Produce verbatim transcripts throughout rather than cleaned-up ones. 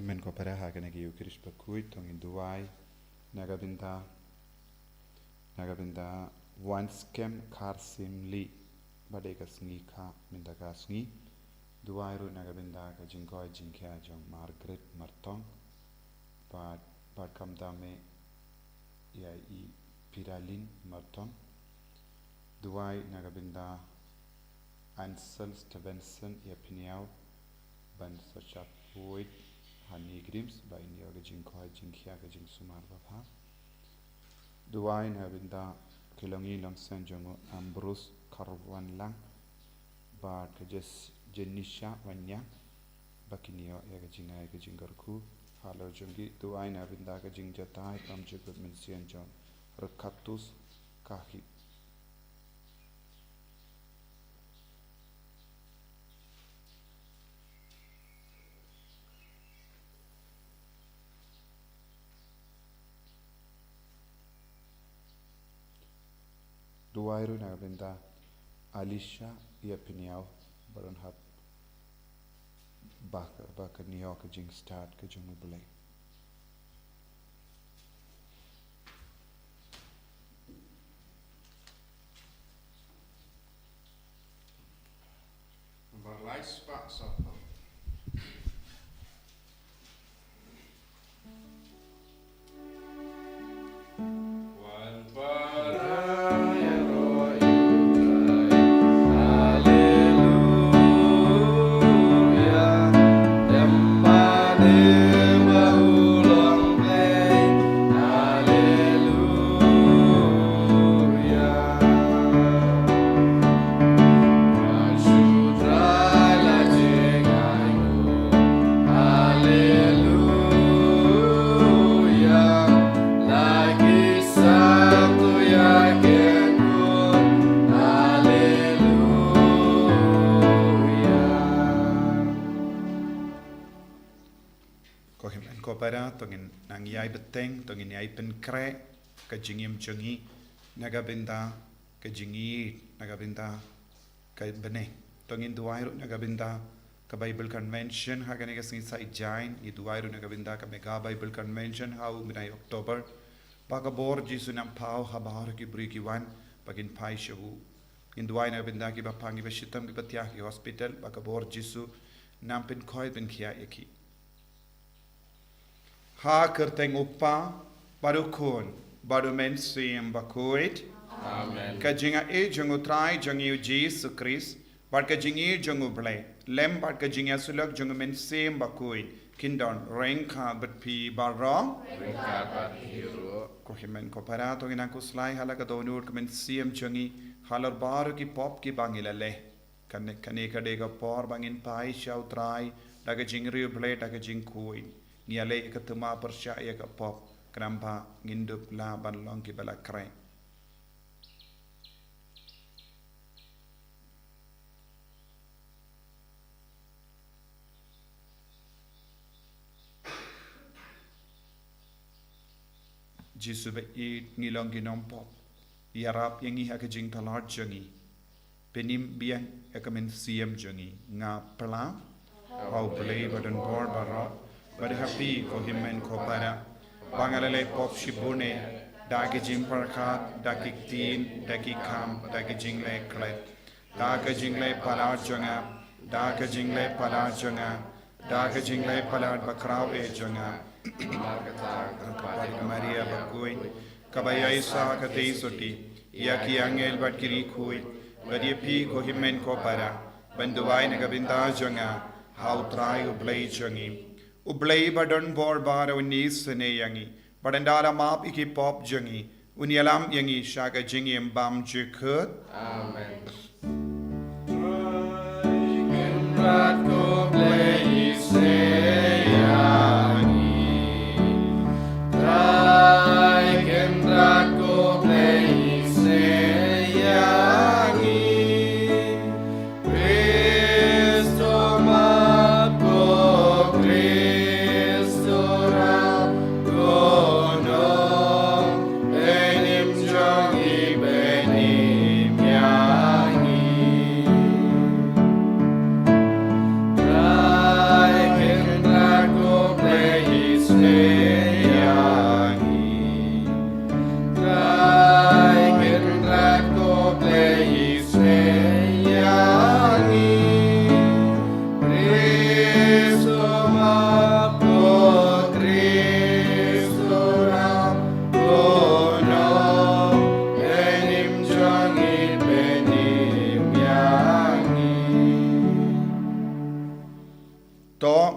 Myn ko para ha kane ka Eucharist bakhuid to ngin duwai na ka bynta, na ka bynta Wanskhem Kharsimli, ba dei ka sngi kha mynta ka sngi. Duwai ruh na ka bynta ka jingkoit jingkhia jong Margaret Martong, bad, bad khamtam eh ïa i Piralin Martong. Duwai na ka bynta Ansel Stevenson ïa Pynïaw ban sa shah phuid ha NEIGRIHMS ba in ïoh ka jingkoit jingkhia ka jingsumar ba bha. Duwai na ka bynta ki longïing longseng jong u Ambrose Kharwanlang bad ka Jes-, Jenisha Wanniang ba kin ïoh ïa ka jingai ka jingkyrkhu halor jong ki. Duwai na ka bynta ka jingjatai bymjukut mynsiem jong Rekatus Kahi. Duwai ruh na ka bynta Alicia ïa Pynïaw, ba don hap ba ka, ba kan ïoh ka jingstad ka jong U Blei. Ba lai spah sopah. Ko hynmen ko para, to ngin nang ïai bteng, to ngin ïai pynkhreh ka jingim jong ngi na ka bynta ka jingïeit, na ka bynta ka bneng. To ngin duwai ruh na ka bynta ka Bible Convention ha kane ka sngi Saitjaiñ, ngi duwai ruh na ka bynta ka Mega Bible Convention ha u bnai October. Ba ka bor Jisu nang paw ha baroh ki briew ki wan ba kin phai sha u. Ngin duwai na ka bynta kiba pang, kiba shitom, kiba thiah, ki hospital, ba ka bor Jisu nang pynkhoit pynkhiah ïa ki. Ha ka kyrteng U Kpa, bad U Khun, bad U Mynsiem Bakhuid. Amen. Ka jingïeit jong U Trai jong ngi U Jisu Khrist, bad ka jingïeit jong U Blei, lem bad ka jingïasyllok jong U Mynsiem Bakhuid, kin don ryngkat bad phi baroh. Ryngkat bad phi ruh. Ko hynmen ko para, to ngin nang khuslai ha la ka dohnud ka mynsiem jong ngi halor baroh ki pop kiba ngi la leh. Kane, kane ka dei ka por ba ngin phai sha U Trai da ka jingriewblei, da ka jingkhuid. Ngi ïaleh ïa ka thma pyrshah ïa ka pop, khnang ba ngin dup lah ban long kiba la khreh. Jisu ba ïeit, ngi long ki nongpop. Ïarap ïa ngi ha ka jingtlot jong ngi. Pynim biang ïa ka mynsiem jong ngi. Nga pla ha U Blei ba don bor baroh, bad ha phi ko hynmen ko para, ba nga la leh pop shibun eh, da ki jingpyrkhat, da ki ktien, da ki kam, da ki jingleh klet, da ka jingleh palat jong nga, da ka jingleh palat jong nga, da ka jingleh palat bakhraw eh jong nga. Namar kata ka Kpa ka Maria bakhuid, kaba ïaisah ka dei sotti ïa ki angel bad ki riewkhuid, bad ïa phi ko hynmen ko para, ban duwai na ka bynta jong nga ha U Trai U Blei jong ngi. U Blei ba don bor baroh un isynei ïa ngi, bad un da map ïa ki pop jong ngi, un ïalam ïa ngi sha ka jingim bymjukut. Amen. Trai Kynrad ko Blei isynei ïa ngi. Trai Kynrad ko Blei isynei ïa ngi. Khrist u map ko, Khrist u rah ko, nong pynim jong ngi pynim ïa ngi.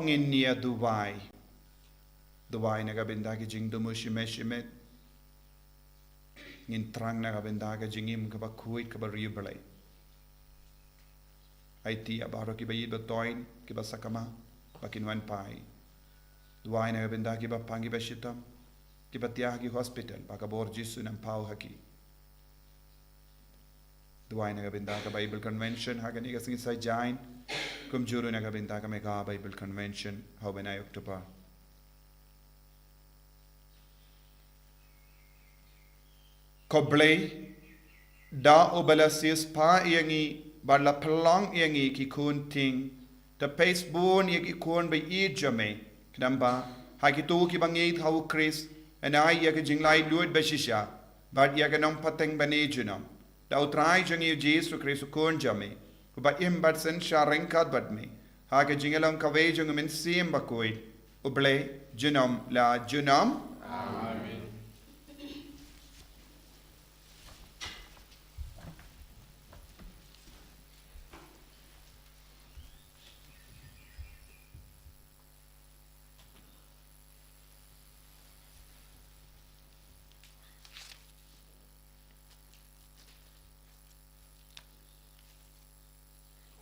ngin ïa duwai. Duwai na ka bynta ki jingthmu shimet shimet. Ngin thrang na ka bynta ka jingim kaba khuid kaba riewblei. Aiti ïa baroh kiba ïeit ba toiñ, kiba sakma, ba kin wan phai. Duwai na ka bynta kiba pang kiba shitom, kiba thiah ha ki hospital, ba ka bor Jisu un ym paw ha ki. Duwai na ka bynta ka Bible Convention ha kane ka sngi Saitjaiñ, kumjuh ruh na ka bynta ka Megha Bible Convention ha u bnai October. Ko Blei, da uba la siewspah ïa ngi bad la pynlong ïa ngi ki khun ktien, to peit bun ïa ki khun ba ïeit jong me, khnang ba ha kito kiba ngeit ha u Khrist yn ai ïa ka jinglaitluid ba shisha bad ïa ka nongpynim ba ne junom. Da U Trai jong ngi U Jisu Khrist U Khun jong me, uba im bad synshar ryngkat bad me ha ka jingïalong kawei jong U Mynsiem Bakhuid, U Blei junom la junom. Amen.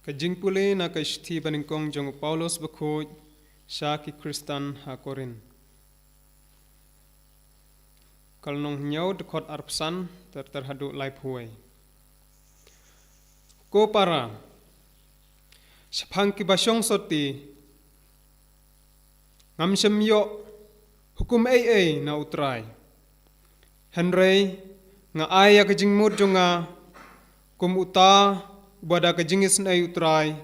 Ka jingpule na ka shithi banyngkong jong u Paulus bakhuid sha ki Khristan ha Korinth. Ka lynnong hynñiew, dkhot arphew san ter ter haduh laiphew wei. Ko para, shaphang kiba shong sotti, ngam shym ïoh hukum ei ei na U Trai. Hynrei nga ai ïa ka jingmut jong nga kum uta uba da ka jingisynei U Trai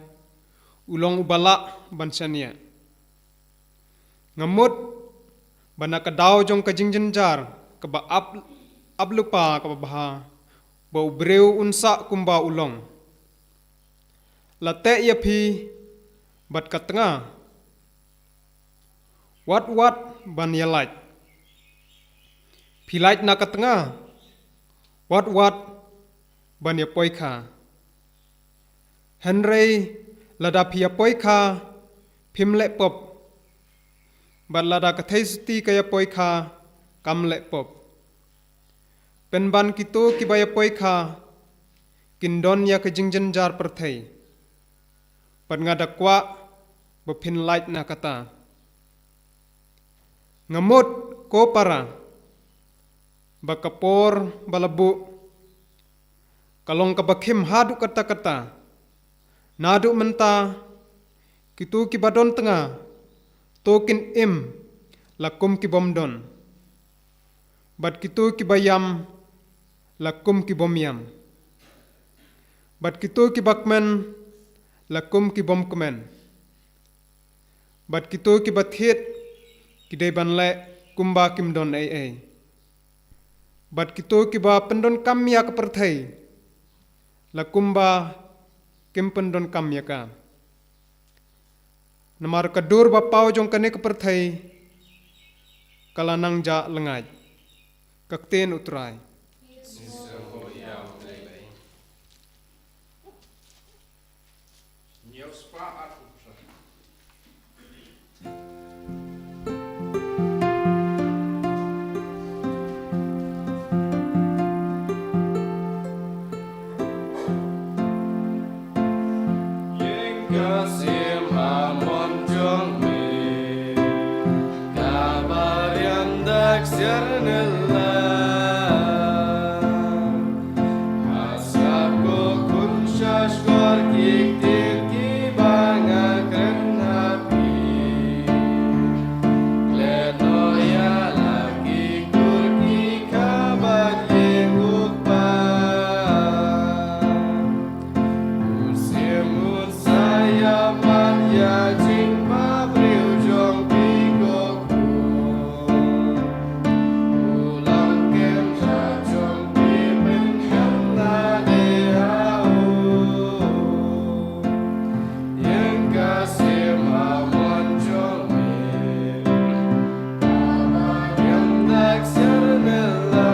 u long uba lah ban shaniah. Nga mut ba na ka daw jong ka jingjynjar kaba ap, ap lypa kaba bha, ba u briew un sah kumba u long. La teh ïa phi bad ka tnga, wat wat ban ïalait. Phi lait na ka tnga, wat wat ban ïapoikha. Hynrei lada phi ïapoikha, phim leh pop. Bad lada ka theisotti ka ïapoikha, kam leh pop. Pynban kito kiba ïapoikha kin don ïa ka jingjynjar pyrthei. Bad nga da kwah ba phin lait na kata. Nga mut, ko para, ba ka por ba la buh ka long kaba khim haduh katta katta. Naduh mynta, kito kiba don tnga, to kin im la kum ki bym don. Bad kito kiba ïam, la kum ki bym ïam. Bad kito kiba kmen, la kum ki bym kmen. Bad kito kiba thied, ki dei ban leh kumba kim don ei ei. Bad kito kiba pyndonkam ïa ka pyrthei, la kumba kim pyndonkam ïa ka. Namar ka dur ba paw jong kane ka pyrthei ka la nang jah lyngngait. Ka ktien U Trai. Ïing ka sim ha mon jong me, kaba riam dak siar ne la. Ha sap ko khun shashkor ki ktien kiba nga kren ha phi. Klet noh ïa la ki kur ki kha bad ïing u kpa. U sim un sa ïa man ïa jingbabriew jong phi ko khun. U long kem sha jong phi pynkham lade ha u. Ïing ka sim ha mon jong me. Kaba riam dak siar ne la.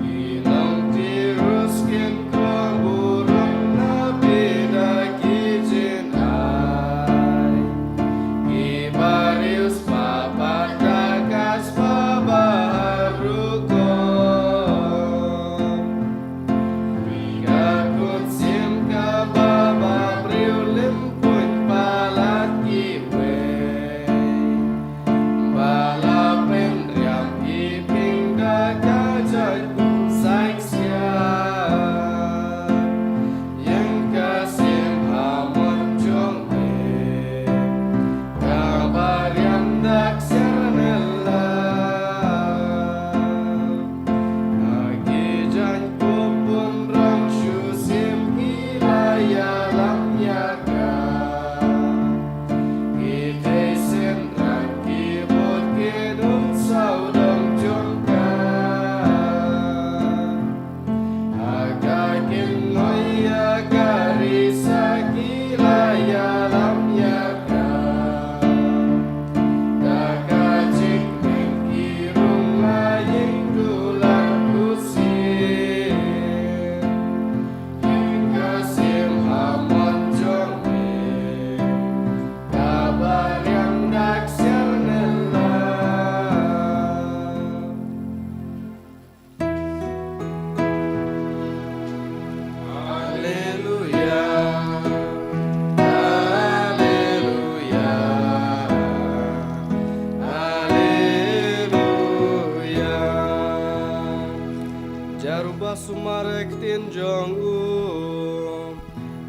Ki long Tirus kin kohnguh burom na phi da ki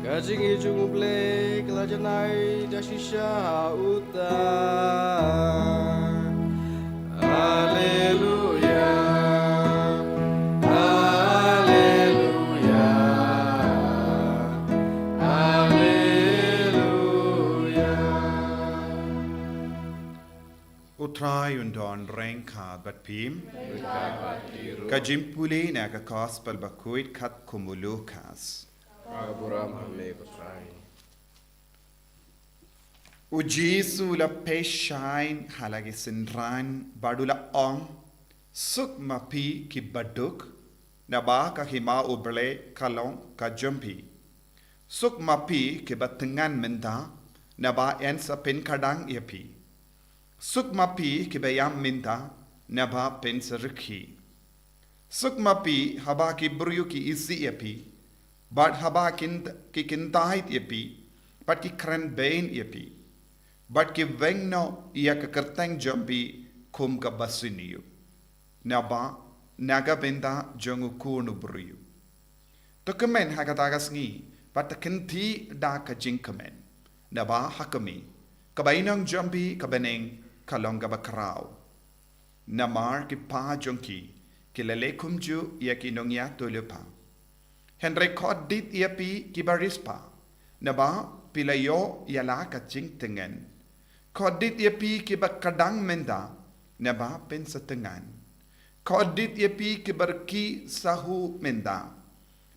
Ka jingim jong U Blei ka la janai da shisha ha uta. Alleluia. Alleluia. Alleluia. U Trai un don ryngkat bad phi. Ka jingpule na ka Gospel bakhuid katkum u Lukas. Ka burom ha me ko Trai. U Jisu u la pyrshang ha la ki synran bad u la ong, suk ma phi ki baduk, naba ka hima U Blei ka long ka jong phi. Suk ma phi ki batyngan mynta, naba yn sa pynkhdang ïa phi. Suk ma phi ki baïam mynta, naba phin sa rkhie. Suk ma phi haba ki briew ki isih ïa phi, bad haba kin, ki kyntait ïa phi, bad ki kren beiñ ïa phi, bad ki weng noh ïa ka kyrteng jong phi kum ka basniew. Naba na ka bynta jong U Khun u briew. To kmen ha kata ka sngi, bad to kynthih da ka jingkmen. Naba ha khmih, ka bainong jong phi ka bneng ka long kaba khraw. Namar ki kpa jong ki, ki la leh kumjuh ïa ki nongïathuhlypa. Hynrei khublei ïa phi ki bariewspah, naba phi la ïoh ïa la ka jingtngen. Khublei ïa phi ki bakhdang mynta, naba phin sa tngan. Khublei ïa phi ki barkhie sahuh mynta,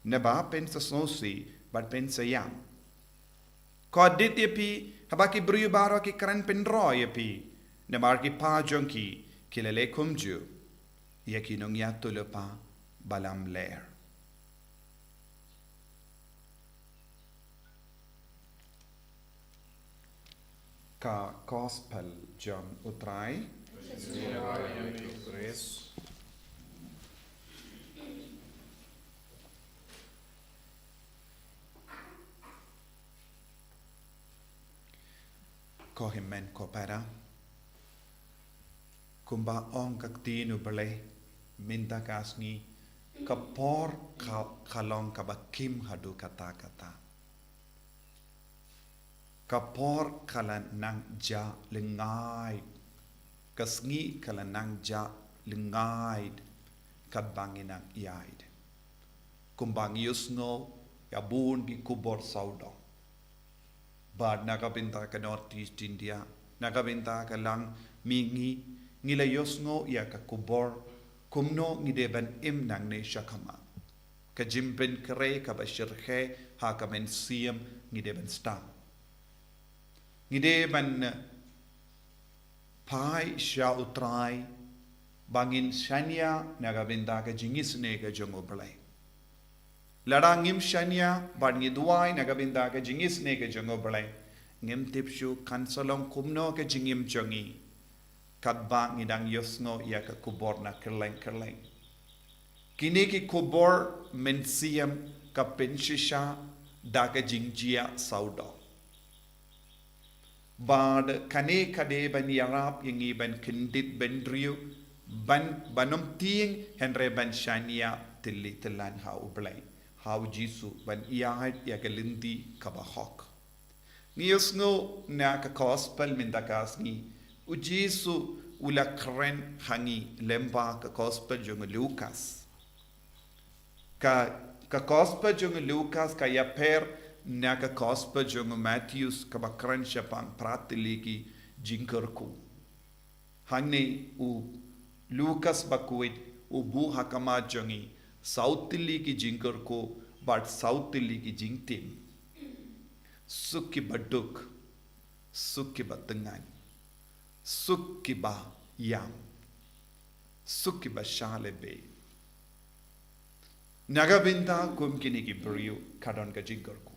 naba phin sa sngewsih bad phin sa ïam. Khublei ïa phi haba ki briew baroh ki kren pynroi ïa phi, namar ki kpa jong ki, ki la leh kumjuh ïa ki nongïathuhlypa balamler. Ka Gospel jong U Trai. Ko hynmen ko para, kumba ong ka ktien U Blei mynta ka sngi, ka por ka, ka long kaba khim haduh katta katta. Ka por ka la nang jah lyngngai. Ka sngi ka la nang jah lyngngai. Katba ngi nang ïaid, kumba ngi ïohsngew ïa bun ki khubor sawdong. Bad na ka bynta ka North East India, na ka bynta ka Langmyngi, ngi la ïohsngew ïa ka khubor kumno ngi dei ban im nangne shakhmat. Ka jingpynkhreh kaba shyrkhei ha ka mynsiem ngi dei ban stad. Ngi dei ban phai sha U Trai ba ngin shaniah na ka bynta ka jingisynei ka jong U Blei. Lada ngim shaniah bad ngi duwai na ka bynta ka jingisynei ka jong U Blei, ngim tip shuh kan sa long kumno ka jingim jong ngi katba ngi dang ïohsngew ïa ka khubor na kylleng kylleng. Kine ki khubor mynsiem ka pynshisha da ka jingjia sawdong. Bad kane ka dei ban ïarap ïa ngi ban kyndit bynriew, ban, ban ym tieng, hynrei ban shaniah tylli tyllan ha U Blei, ha U Jisu, ban ïaid ïa ka lynti kaba hok. Ngi ïohsngew na ka Gospel mynta ka sngi, U Jisu u la kren ha ngi lyngba ka Gospel jong u Lukas. Ka, ka Gospel jong u Lukas ka ïapher na ka Gospel jong u Mathaios kaba kren shaphang phra tylli ki jingkyrkhu. Hangne u Lukas bakhuid u buh ha khmat jong ngi saw tylli ki jingkyrkhu bad saw tylli ki jingtim. Suk kiba duk, suk kiba tngan, suk kiba ïam, suk kiba shah lehbeiñ. Na ka bynta kum kine ki briew ka don ka jingkyrkhu.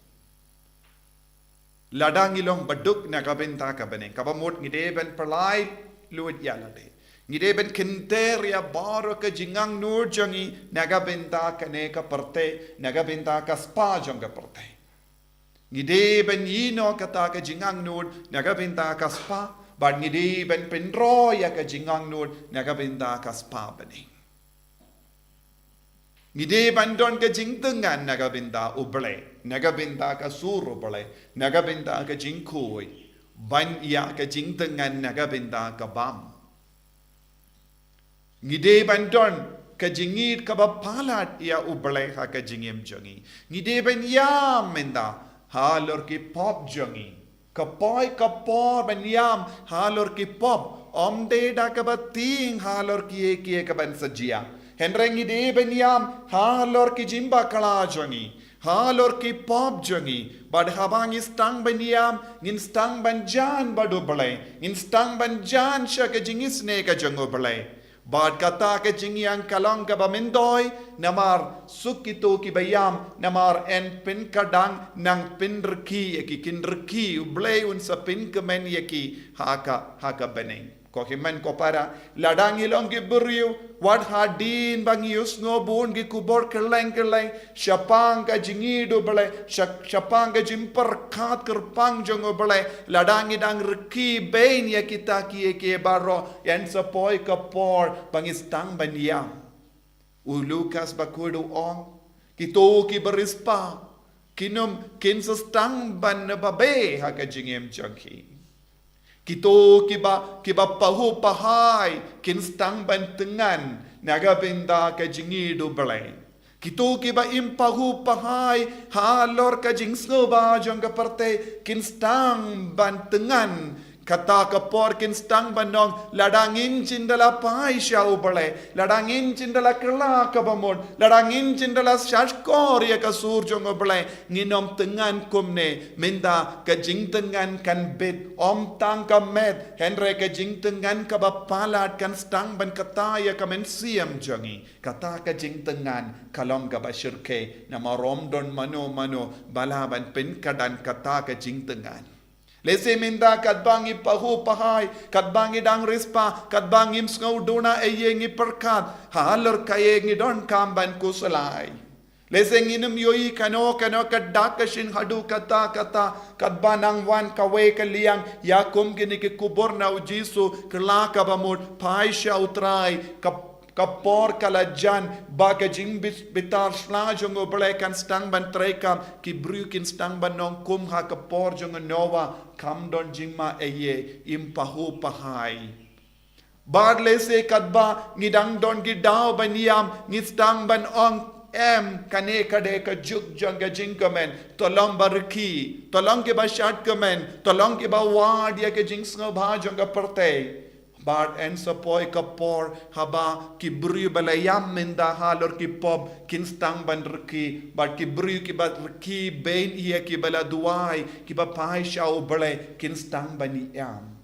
Lada ngi long baduk na ka bynta ka bneng, kaba mut ngi dei ban pynlait luid ïa lade. Ngi dei ban kynter ïa baroh ka jingangnud jong ngi na ka bynta kane ka pyrthei, na ka bynta ka spah jong ka pyrthei. Ngi dei ban ïehnoh kata ka jingangnud na ka bynta ka spah, bad ngi dei ban pynroi ïa ka jingangnud na ka bynta ka spah bneng. Ngi dei ban don ka jingtyngan na ka bynta U Blei, na ka bynta ka sur U Blei, na ka bynta ka jingkhuid, ban ïa ka jingtyngan na ka bynta ka bam. Ngi dei ban don ka jingïeit kaba palat ïa U Blei ha ka jingim jong ngi. Ngi dei ban ïam mynta halor ki pop jong ngi. Ka poi ka por ban ïam halor ki pop, ym dei da kaba tieng halor kiei kiei kaban sa jia. Hynrei ngi dei ban ïam halor ki jingbakla jong ngi, halor ki pop jong ngi. Bad haba ngi sdang ban ïam, ngin sdang ban jan bad U Blei, ngin sdang ban jan sha ka jingisynei ka jong U Blei. Bad kata ka jingïam ka long kaba myntoi, namar suk kito kiba ïam, namar yn pynkhatdang nang pynrkhie ïa ki, kin rkhie, U Blei un sa pynkmen ïa ki ha ka, ha ka bneng. Ko hynmen ko para, lada ngi long ki briew, wat hadien ba ngi ïohsngew bun ki khubor kylleng kylleng shaphang ka jingïeit U Blei, sha-, shaphang ka jingpyrkhat kyrpang jong U Blei, lada ngi dang rkhie bein ïa kita kiei kiei baroh, yn sa poi ka por ba ngi sdang ban ïam. U Lukas bakhuid u ong, kito kiba riewspah, kin ym, kin sa sdang ban babe ha ka jingim jong ki. Kito kiba, kiba pahuh pahai, kin sdang ban tyngan na ka bynta ka jingïeit U Blei. Kito kiba im pahuh pahai halor ka jingsngewbha jong ka pyrthei, kin sdang ban tyngan. Kata ka por kin sdang ban ong, lada ngin chim da la phai sha U Blei, lada ngin chim da la kylla kaba mut, lada ngin chim da la shahshkor ïa ka sur jong U Blei, ngin ym tyngan kumne. Mynta ka jingtyngan kan bit, ym tang ka met, hynrei ka jingtyngan kaba palat kan sdang ban kata ïa ka mynsiem jong ngi. Kata ka jingtyngan ka long kaba shyrkhei, namar ym don mano mano ba lah ban pynkhatdang kata ka jingtyngan. Lehse mynta katba ngi pahuh pahai, katba ngi dang riewspah, katba ngim sngewduna ei ei, ngi pyrkhat halor kaei ngi donkam ban khuslai. Lehse ngin ym ïohi kano kano ka dak ka shin haduh kata kata, katba nang wan kawei ka liang, ïakum kine ki khubor na U Jisu, kylla kaba mut, phai sha U Trai, ka, ka por ka la jan, ba ka jingbit-, bitar sla jong U Blei kan sdang ban treikam. Ki briew kin sdang ban ong, kum ha ka por jong u Noah, kam don jingma ei ei, im pahuh pahai. Bad lehse katba ngi dang don ki daw ban ïam, ngi sdang ban ong, em, kane ka dei ka juk jong ka jingkmen, to long ba rkhie, to long kiba shad kmen, to long kiba wad ïa ka jingsngewbha jong ka pyrthei. Bad yn sa poi ka por haba ki briew ba la ïam mynta halor ki pop kin sdang ban rkhie, bad ki briew kiba rkhie bein ïa kiba la duwai, kiba phai sha U Blei, kin sdang ban ïam.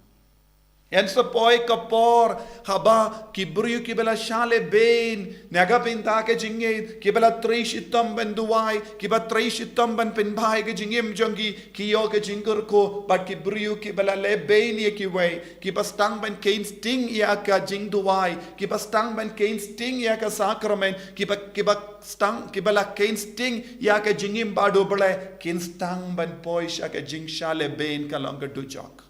Yn sa poi ka por haba ki briew kiba la shah lehbein na ka bynta ka jingngeit, kiba la trei shitom ban duwai, kiba trei shitom ban pynbha ïa ka jingim jong ki, ki ïoh ka jingkyrkhu, bad ki briew kiba la lehbein ïa kiwei, kiba sdang ban kheiñ sting ïa ka jingduwai, kiba sdang ban kheiñ sting ïa ka sakramen, kiba, kiba sdang, kiba la kheiñ sting ïa ka jingim bad U Blei, kin sdang ban poi sha ka jingshah lehbein, ka long ka dujok.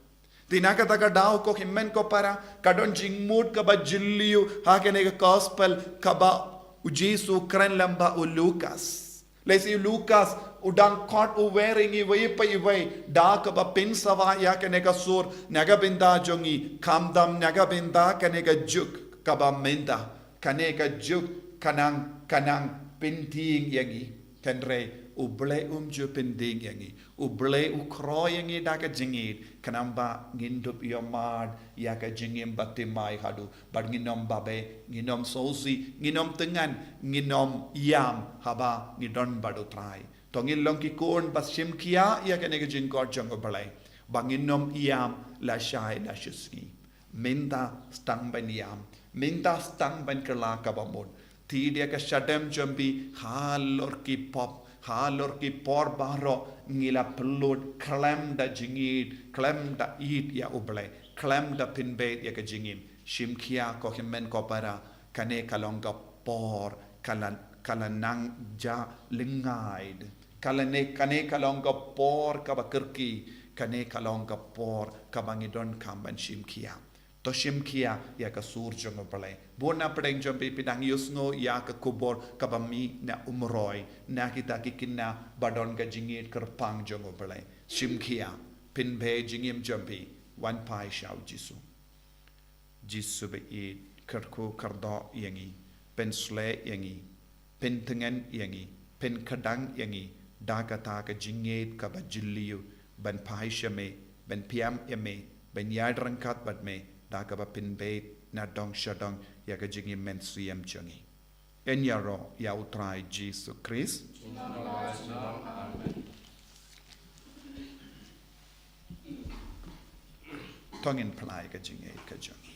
Te na kata ka daw, ko hynmen ko para, ka don jingmut kaba jylliew ha kane ka gospel kaba U Jisu u kren lem bad u Lukas. Lehse u Lukas u dang khot uwei re ngi iwei pa iwei da kaba pynsawa ïa kane ka sur na ka bynta jong ngi, khamtam na ka bynta kane ka juk kaba mynta. Kane ka juk ka nang, ka nang pyntieng ïa ngi. Hynrei U Blei um ju pyntieng ïa ngi. U Blei u khroi ïa ngi da ka jingngeit, khnang ba ngin dup ïohmad ïa ka jingim ba thymmai haduh, bad ngin ym babe, ngin ym sngewsih, ngin ym tyngan, ngin ym ïam haba ngi don bad U Trai. To ngin long ki khun ba shim khia ïa kane ka jingkhot jong U Blei, ba ngin ym ïam lashai lashisngi. Mynta sdang ban ïam, mynta sdang ban kylla kaba mut. Te da ka shadem jong phi halor ki pop, halor ki por baroh ngi la pynlut khlem da jingïeit, khlem da ïeit ïa U Blei, khlem da pynbeit ïa ka jingim. Shim khia ko hynmen ko para, kane ka long ka por ka la, ka la nang ja lyngngai. Ka la ne, kane ka long ka por kaba kyrkieh, kane ka long ka por kaba ngi donkam ban shim khia. To shim khia ïa ka sur jong U Blei. Bun na pdeng jong phi phi dang ïohsngew ïa ka khubor kaba mih na umroi, na kita ki kynja ba don ka jingïeit kyrpang jong U Blei. Shim khia, pynbeit jingim jong phi, wan phai sha U Jisu. Jisu ba ïeit, kyrkhu kyrdoh ïa ngi, pynshlei ïa ngi, pyntngen ïa ngi, pynkdang ïa ngi da kata ka jingïeit kaba jylliew, ban phai sha me, ban pdiang ïa me, ban ïaid ryngkat bad me, da kaba pynbeit na dong sha dong ïa ka jingim mynsiem jong ngi. Yn ïaroh ïa U Trai Jisu Khrist. Amen. To ngin plie ka jingïeit ka jong ngi.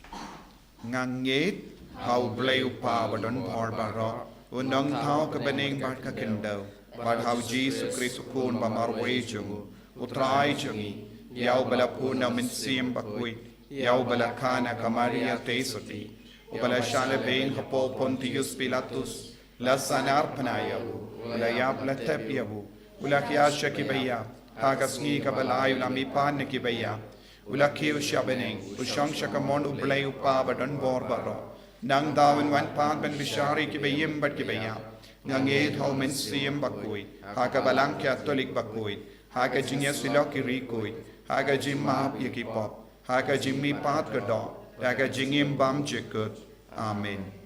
Nga ngeit ha U Blei U Kpa ba don bor baroh, U Nongthaw ka bneng bad ka khyndew, bad ha U Jisu Khrist U Khun ba marwei jong U, U Trai jong ngi, ïa uba la phun na U Mynsiem Bakhuid, ïa uba la kha na ka Maria Theisotti, uba la shah lehbeiñ hapoh Pontius Pilatus, la sahnarphna ïa u, u la ïap, la thep ïa u, u la khie sha kiba ïap, ha ka sngi kaba lai u la mihpat na kiba ïap, u la kiew sha bneng, u shong sha kamon U Blei U Kpa ba don bor baroh. Nangta un wan pat ban bishar ïa kiba im bad kiba ïap. Nga ngeit ha U Mynsiem Bakhuid, ha ka Balang Katholik bakhuid, ha ka jingïasyllok ki riewkhuid, ha ka jingmap ïa ki pop, ha ka jingmihpat ka doh, ha ka jingim bymjukut. Amen.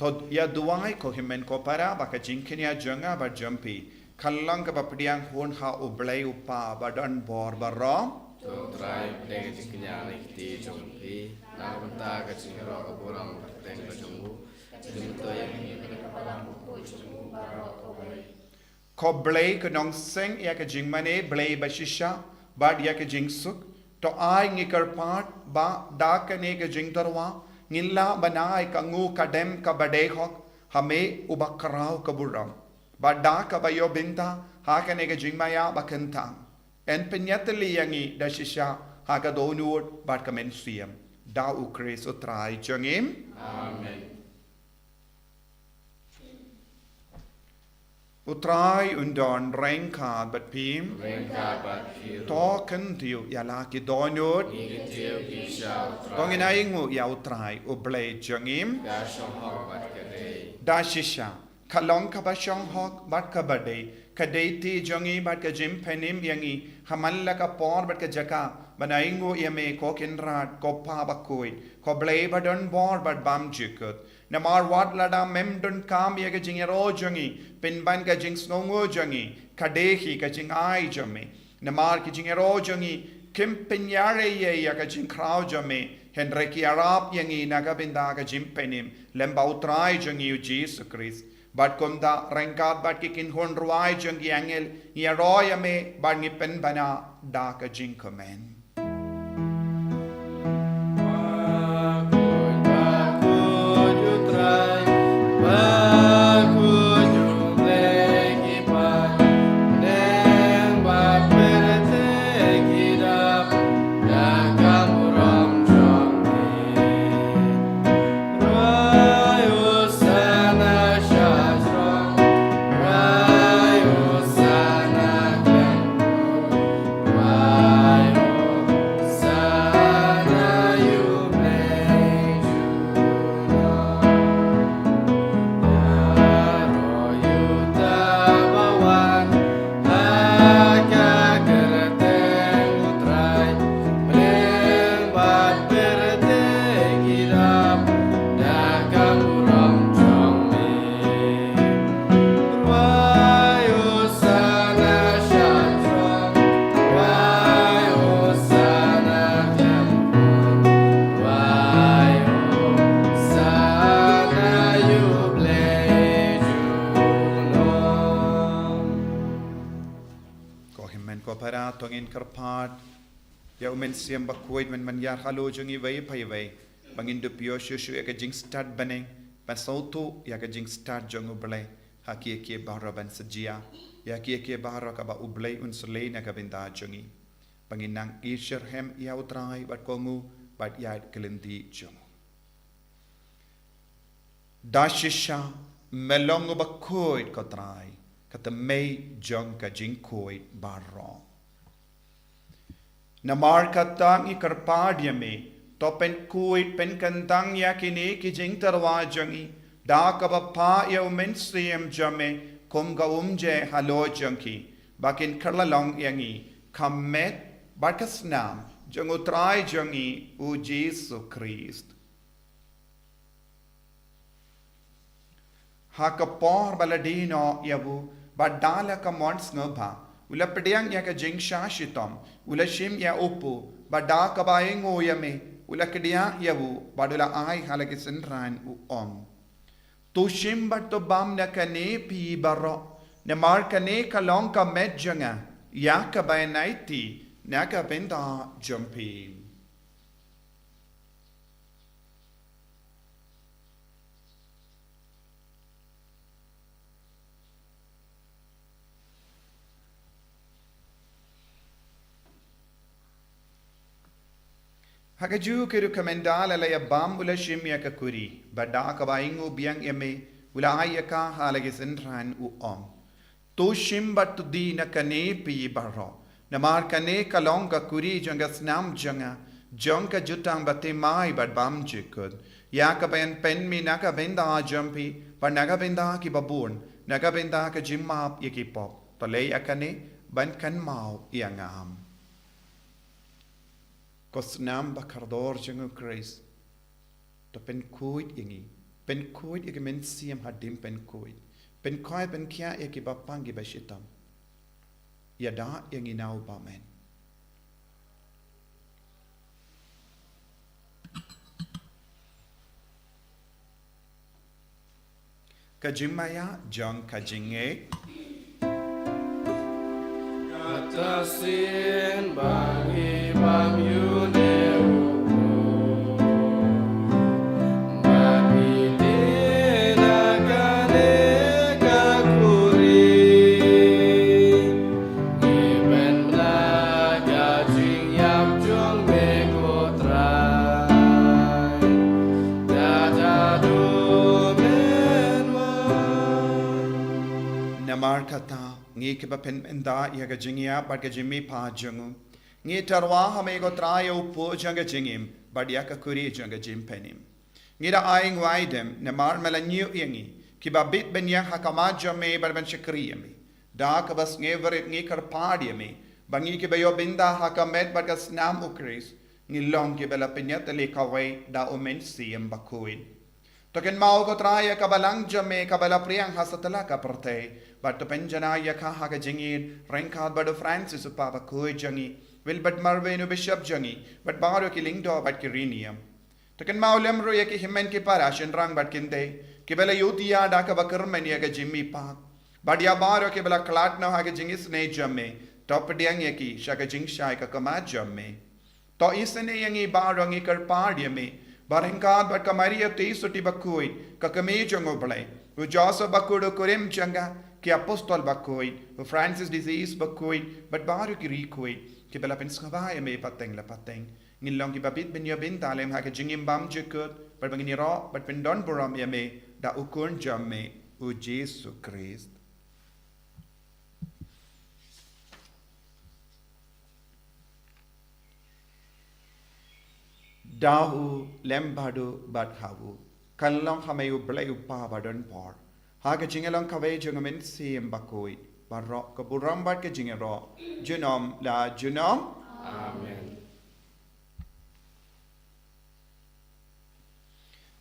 To ïa duwai ko hynmen ko para ba ka jingkñia jong nga bad jong phi kan long kaba pdiang hun ha U Blei U Kpa ba don bor baroh. To Trai, pdiang ka jingkñia na ki kti jong phi na ka bynta ka jingïaroh ka burom ka kyrteng ka jong u. Jingmyntoi ïa ngi na ka balang bakhuid jong u baroh kawei. Ko Blei ka nongseng ïa ka jingmane, Blei ba shisha bad ïa ka jingsuk, to ai ngi kyrpad ba da kane ka jingtyrwa ngin lah ban ai ka nguh ka dem kaba dei hok ha me uba khraw ka burom, ba da kaba ïoh bynta ha kane ka jingmaïa ba kyntang, yn pynïatylli ïa ngi da shisha ha ka dohnud bad ka mynsiem. Da U Khrist U Trai jong ngi. Amen. U Trai un don ryngkat bad phi. Ryngkat bad phi ruh. To kyntiew ïa la ki dohnud. Ngi kyntiew ïa phi sha U Trai. To ngin ai nguh ïa U Trai U Blei jong ngi. Ka shong hok bad ka dei. Da shisha ka long kaba shong hok bad kaba dei, ka dei kti jong ngi bad ka jingpynim ïa ngi ha man la ka por bad ka jaka ban ai nguh ïa me, ko Kynrad, ko Pa bakhuid, ko Blei ba don bor bad bymjukut. Namar wat lada mem donkam ïa ka jingïaroh jong ngi, pynban ka jingsngewnguh jong ngi ka dei hi ka jingai jong me. Namar ki jingïaroh jong ngi kim pynïarap ïa ka jingkhraw jong me, hynrei ki ïarap ïa ngi na ka bynta ka jingpynim lem bad U Trai jong ngi U Jisu Khrist. Bad kumta ryngkat bad ki kynhun rwai jong ki angel ngi ïaroh ïa me bad ngi pynbna da ka jingkmen. Ba ngin kyrpad ïa u Mynsiem Bakhuid ban ban ïar halor jong ngi iwei pa iwei, ba ngin dup ïoh shuh shuh ïa ka jingstad bneng, ban sngewthuh ïa ka jingstad jong U Blei ha kiei kiei baroh ban sa jia ïa kiei kiei baroh kaba U Blei un sa leh na ka bynta jong ngi. Ba ngin nang ïasyrhem ïa U Trai bad kohnguh bad ïa ka lynti jong u. Da shisha me long uba khuid, ko Trai, ka tymmen jong ka jingkhuid baroh. Namar kata ngi kyrpad ïa me, to pynkhuid pynkyntang ïa kine ki jingtyrwa jong ngi da kaba phah ïa u Mynsiem jong me kum ka umjai halor jong ki, ba kin kylla long ïa ngi ka met bad ka snam jong U Trai jong ngi, U Jisu Khrist. Ha ka por ba la die noh ïa u, bad da la ka mon sngewbha, u la pdiang ïa ka jingshah shitom, u la shim ïa u kpu, bad da kaba ainguh ïa me, u la kdiah ïa u, bad u la ai ha la ki synran, u ong: To shim bad to bam na kane phi baroh, namar kane ka long ka met jong nga, ïa kaba yn aiti na ka bynta jong phi. Ha kajuh ka ruh, ka mynta la la ïa bam, u la shim ïa ka kuri, bad da kaba ainguh biang ïa me, u la ai ïa ka ha la ki synran, u ong: To shim bad to die na kane phi baroh, namar kane ka long ka kuri jong ka snam jong nga, jong ka jutang bathymmai bad bymjukut, ïa kaba yn pynmih na ka bynta jong phi bad na ka bynta kiba bun, na ka bynta ka jingmap ïa ki pop. To leh ïa kane ban kynmaw ïa nga. Ko snam ba kordor jong U Khrist, to pynkhuid ïa ngi, pynkhuid ïa ki mynsiem hadien pynkhuid, pynkhuid pynkhiah ïa kiba pang kiba shitom. Ïada ïa ngi na u bymman. Ka jingmaïa jong ka jingngeit. Kata sien ba ngi bam ïa une u kpu, ba ngi die na kane ka kuri. Ngi pynbna ka jingïap jong me ko Trai, da haduh mynwan. Namar kata, ngi kiba pynbna ïa ka jingïap bad ka jingmihpat jong u, ngi tyrwa ha me ko Trai ïa u kpu jong ka jingim bad ïa ka kuri jong ka jingpynim. Ngi da ai nguaidem namar me la ñiew ïa ngi kiba bit ban ïeng ha khmat jong me bad ban shakri ïa me. Da kaba sngewrit ngi kyrpad ïa me ba ngi kiba ïoh bynta ha ka met bad ka snam U Khrist, ngi long kiba la pynïatylli kawei da u Mynsiem Bakhuid. To kynmaw ko Trai ïa ka balang jong me kaba la pdiang ha satlak ka pyrthei, bad to pynjanai ïa ka ha ka jingïeit ryngkat bad u Francis u Kpa Bakhuid jong ngi, Wilbert Marwin u Bishop jong ngi, bad baroh ki lyngdoh bad ki riewniam. To kynmaw lem ruh ïa ki hynmen ki para shynrang bad kynthei kiba la ïohi ïa da kaba kyrmen ïa ka jingmihpat, bad ïa baroh kiba la khlad noh ha ka jingisynei jong me. To pdiang ïa ki sha ka jingshai ka khmat jong me. To isynei ïa ngi baroh, ngi kyrpad ïa me ba ryngkat bad ka Maria Theisotti Bakhuid, ka Kmie jong U Blei, u Joseph Bakhuid u kurim jong ka, ki Apostol Bakhuid, u Francis D'Assisi Bakhuid, bad baroh ki riewkhuid kiba la pynsngewbha ïa me pateng la pateng, ngin long kiba bit ban ïoh bynta lem ha ka jingim bymjukut, bad ba ngin ïaroh bad pyndonburom ïa me da u Khun jong me, u Jisu Khrist. Da u lem bad u bad ha u, kan long ha me U Blei U Kpa badonbor, ha ka jingïalong kawei jong u Mynsiem Bakhuid, baroh ka burom bad ka jingïaroh, junom la junom. Amen.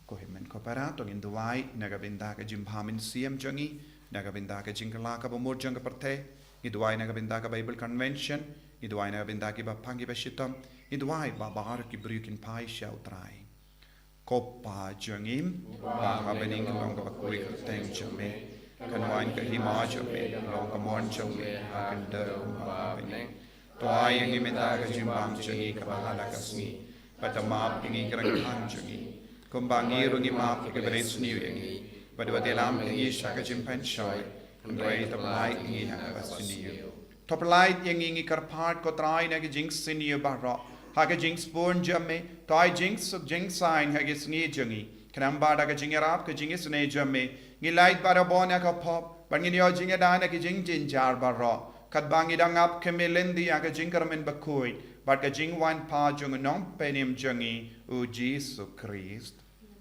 Ko hynmen ko para, to ngin duwai na ka bynta ka jingbha mynsiem jong ngi, na ka bynta ka jingkylla kaba mut jong ka pyrthei. Ngi duwai na ka bynta ka Bible Convention, ngi duwai na ka bynta kiba pang kiba shitom, ngi duwai ba baroh ki briew kin phai sha U Trai. Ko Pa jong ngi, ba ha bneng, ka long ka bakhuid ka kyrteng jong me, kan wan ka hima jong me, long ka mon jong me ha khyndew kumba ha bneng. To ai ïa ngi mynta ka jingbam jong ngi kaba ha la ka sngi, bad to map ïa ngi ki ryngkang jong ngi, kumba ngi ruh ngi map ïa kiba ïasniew ïa ngi, bad wat ïalam ïa ngi sha ka jingpynshoi, hynrei to pyllait ïa ngi ha kaba sniew. To pyllait ïa ngi, ngi kyrpad ko Trai, na ka jingsniew baroh, ha ka jingsbun jong me, to ai jingsuk jingsaiñ ha ka sngi jong ngi. Khnang ba da ka jingïarap ka jingisynei jong me, ngin lait barabor na ka pop, bad ngin ïoh jingïada na ki jingjynjar baroh, katba ngi dang ap khmih lynti ïa ka jingkyrmen bakhuid bad ka jingwan pat jong u Nongpynim jong ngi, u Jisu Khrist.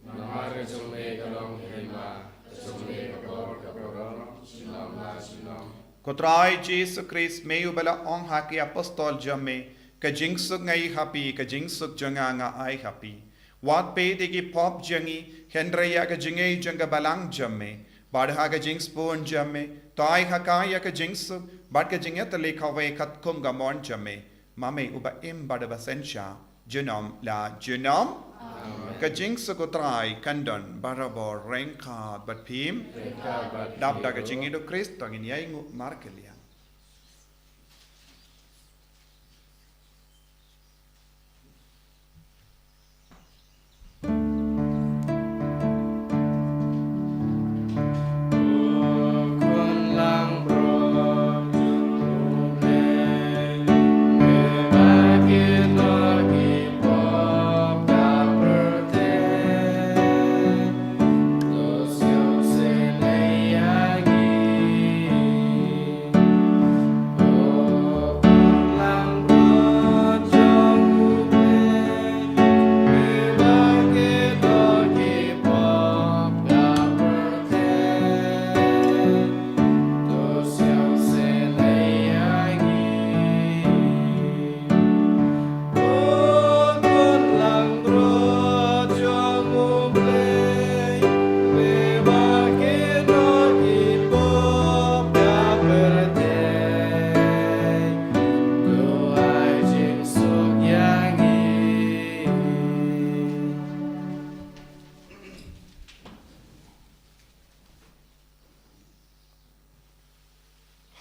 Namar ka jong me ka long ka hima, ka jong me ka bor, ka burom, junom la junom. Ko Trai Jisu Khrist, me uba la ong ha ki apostol jong me, ka jingsuk nga ai ha phi, ka jingsuk jong nga nga ai ha phi. Wat peit ïa ki pop jong ngi, hynrei ïa ka jingïeit jong ka balang jong me, bad ha ka jingsbun jong me, to ai ha ka ïa ka jingsuk bad ka jingïatylli kawei katkum ka mon jong me, ma me uba im bad uba synshar junom la junom. Amen. Ka jingsuk u Trai kan don barabor ryngkat bad phi. Ryngkat bad phi. Dap da ka jingïeit u Khrist to ngin ïai nguh markylliang.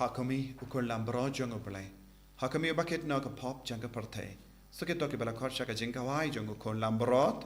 Ha khmih, u khun langbrot jong U Blei. Ha khmih, uba kit noh ka pop jong ka pyrthei. Sa kito kiba la khot sha ka jingkhawai jong u khun langbrot.